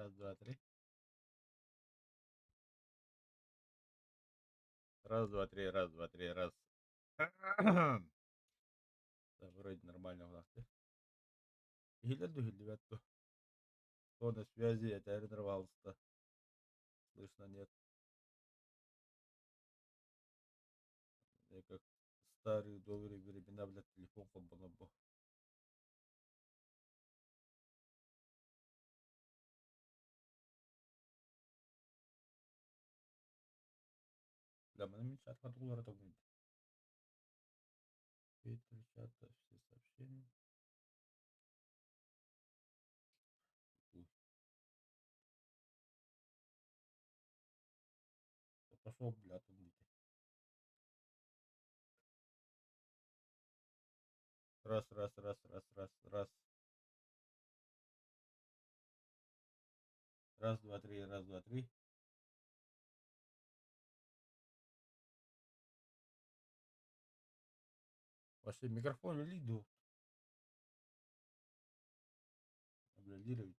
Раз, два, три. Раз, два, три, раз, два, три, раз. Да, вроде нормально улаатты. Иһиллэр да иһиллибэт дуо? Кто на связи, этээри пожалуйста. Слышно, нет? Я как старые добрые времена, блядь, телефон холбонор. Бля, маны мин чатка тугулара табын. Фильтр чата, все сообщения. Ой. Да пошел, бля, там где. Раз, раз, раз, раз, раз, раз. Раз, два, три, раз, два, три. Вообще микрофон лиду. Бля,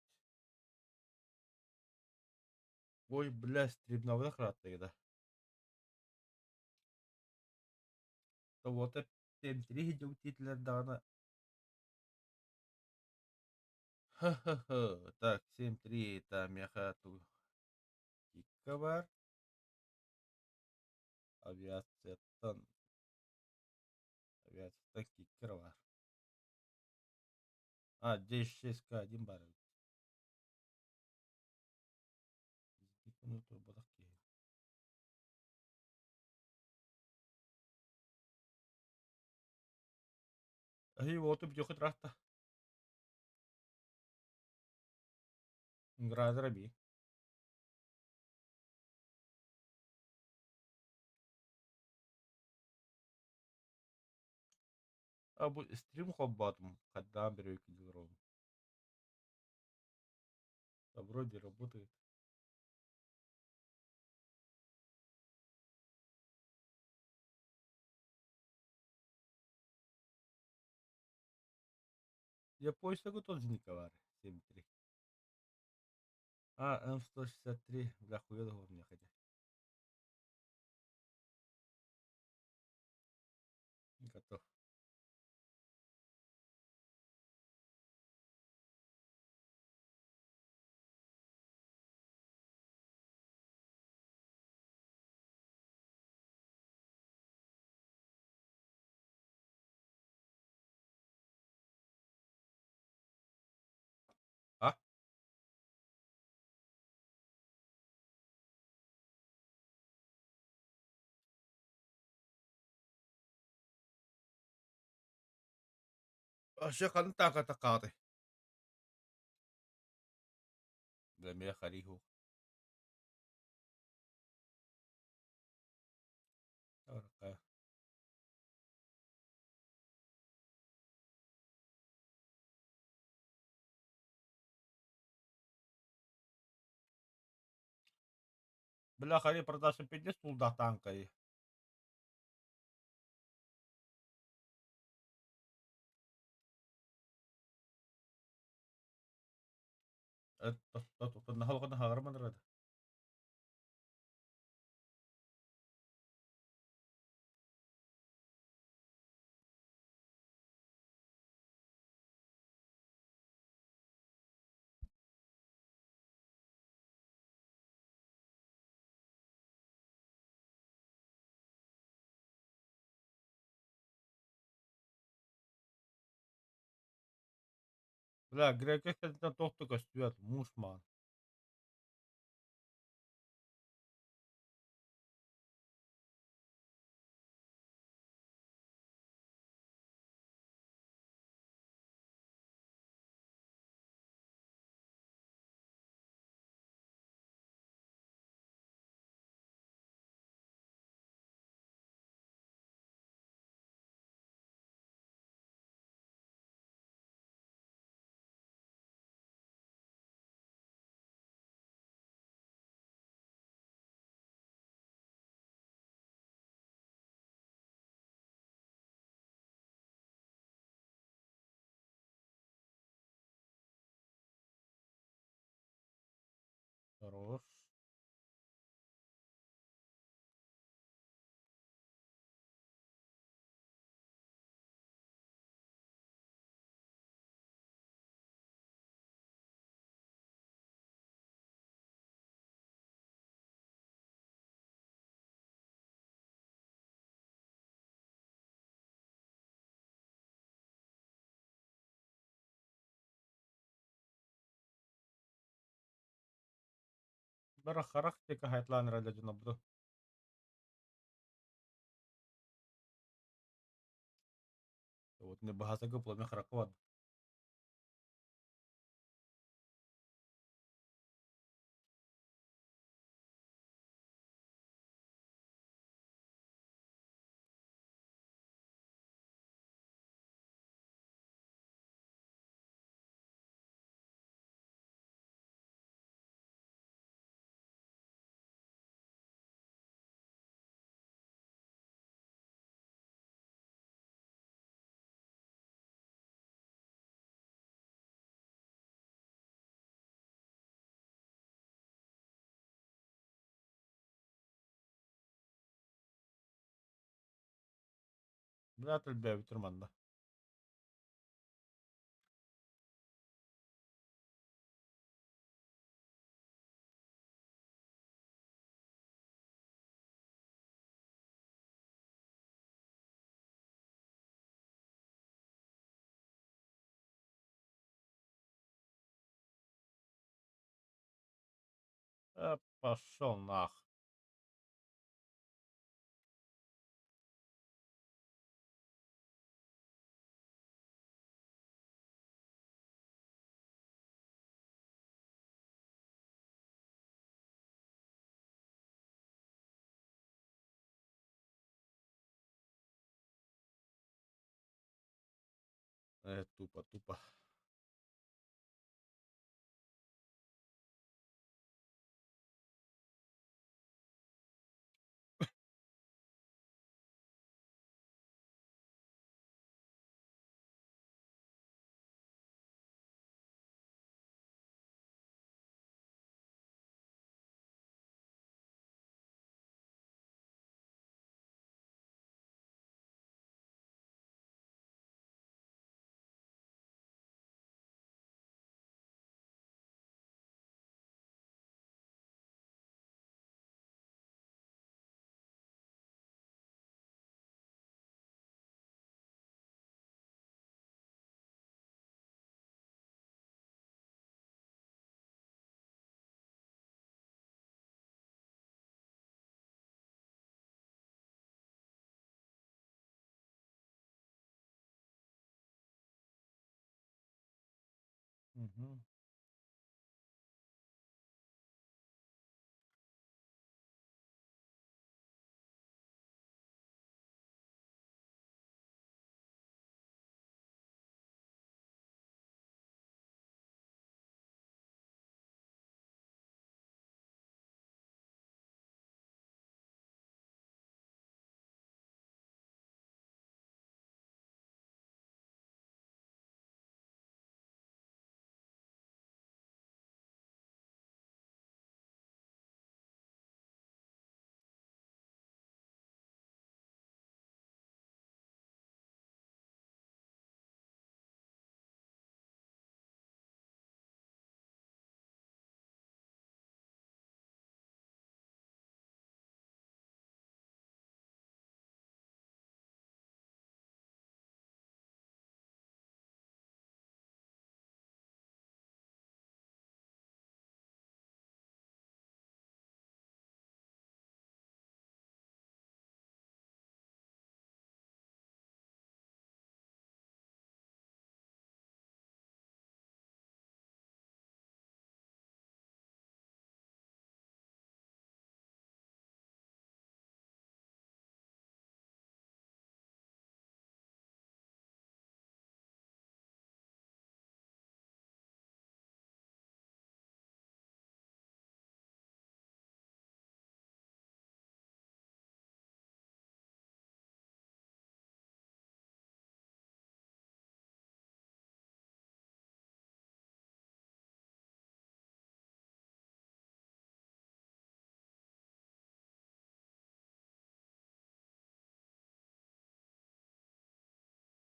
Ой, бля, стримнавда храттыгда. Вот 7-3 хидеутитлер даҕаны. Ха-ха-ха. Так, 7-3 это меха ту кикка бар. Авиацияттан авиацияттан киккер бар. А, 10-6К1 бар. Турбатах киһи. Аһи уоту бүтүөххүт ыраатта. Градера би. А бу стрим холбоотум хайдаан беребиккин. Да вроде работает. Японского тоже не ковары. 7-3. А, М163. Бля, хуя мне хотя. Готов. А? Вообще ханна таaka такааты. Бля, мия хариху. Арка. Бля, хари продажа пиздец тулда танкай. Это хагарман. Бля, грекехтен тохту көстүөт муус маан. Бары харах диэки хаһыыталаан эрэллэр дьоннорбутун. Вот не баһасага пламя харахха барда. Быраат элбээбиттэр манна. Пошел нах. Тупо, тупо. Угу.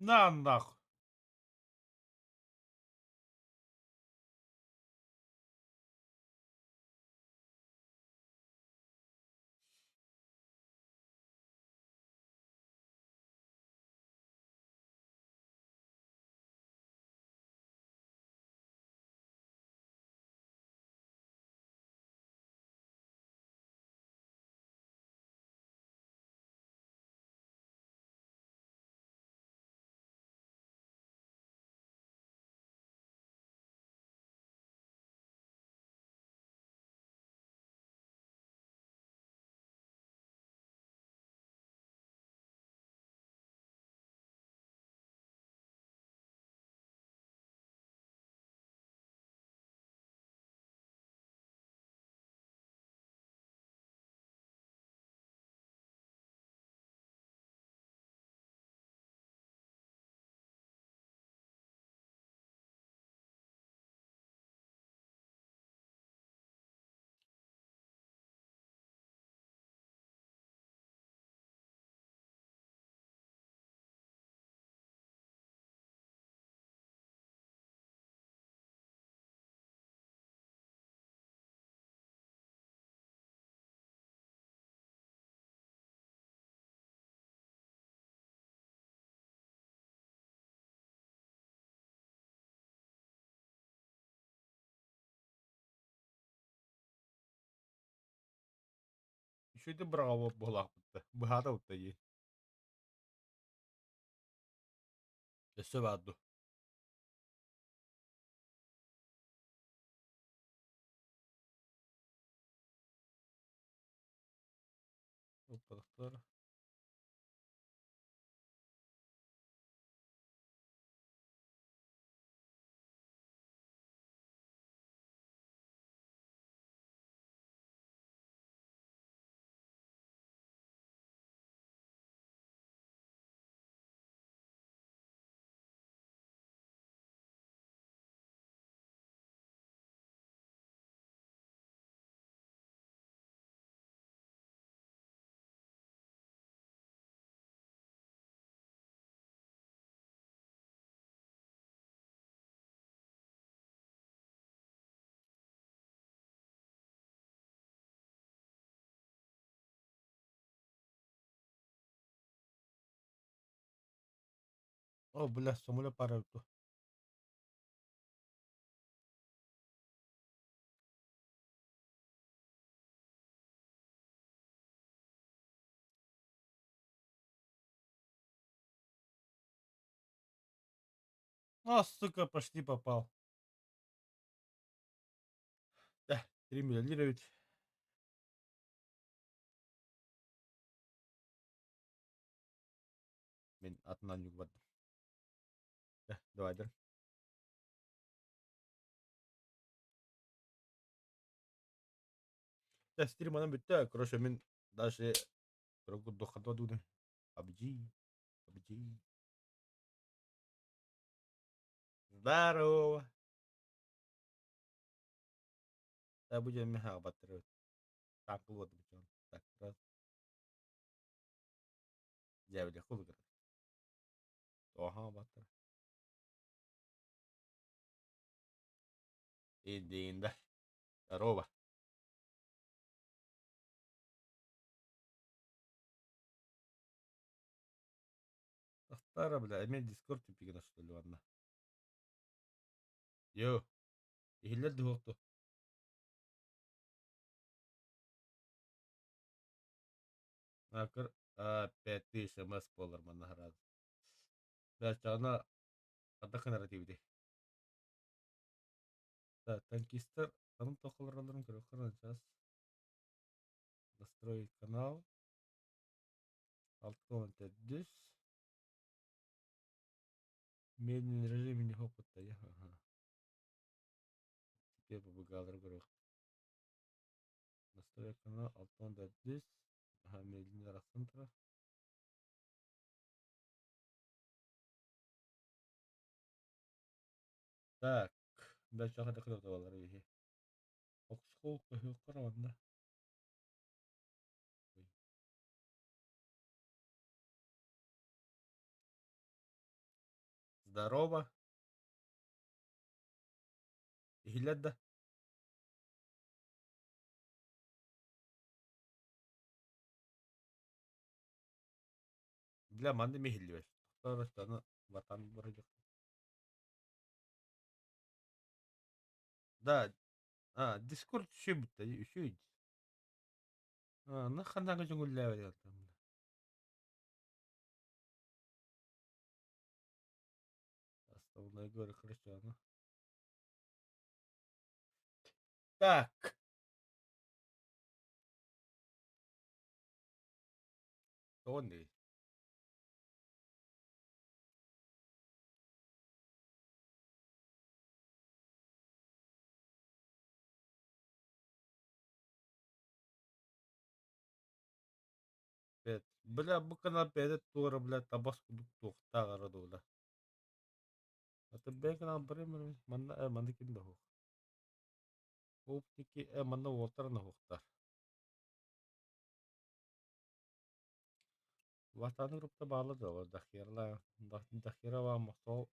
На нахуй. Үчүгэйдик быраҕабыт буолаахпыт да, быһаата бутта дии. Өссө баар дуу? Ылпатахтар. О, бля, самолет пара дуо? А, сука, почти попал. Да, 3 миллионировать. Мин атынан югбардым. Да, давай. Да, стрим онон бүттэ. Короче, мин даже курдук дуудун. PUBG, PUBG. Здорово! Да, будем меха батыры. Так, вот, так, раз. Дьээбили хулугар. Тоха батыр. Индиинда. Здорово. Тахтара, бля, эмиэ Дискорд типигина что ли ладно. Йо, иһиллэр дуһуохту. Акыр 5000 МС буолар манна хараат. Баччаҕына хата хынара тиибити. Танкистар ханан тохолоролорун көрөххө сейчас настроить канал 6 төрдүс медленный режиме не хоппутта ага теперь побыгалары көрөх настроить канал 6 төрдүс ага медленный арахсан турар. Так, баччаҕа да кыталар иһи. Оксхол көһүөххэ манна. Здорово. Иһиллэр да? Бля, манна эмиэ иһиллибэт. Тохтоо, ватан барыдьах. Да, а, Дискорд үчүгэй бутта, үчүгэй. А, на ханнаага дьоҥуллээбэт. Основной говорю, хорошо, ну. Так. Тони. Бля, бу канал бэйэтэ туора, бля, табас курдук туохтаах эрэ дуола. Аты бэйэ канал барым манна манна ким да суох. Оптики манна уолтар наһуохтар. Ватаны группа баала да дахерла дахерова мохтол.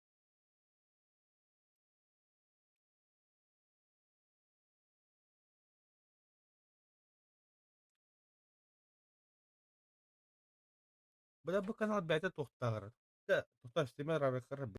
Бля, бу канал бэйэтэ туохтааҕар. Туохтаах стример арахар.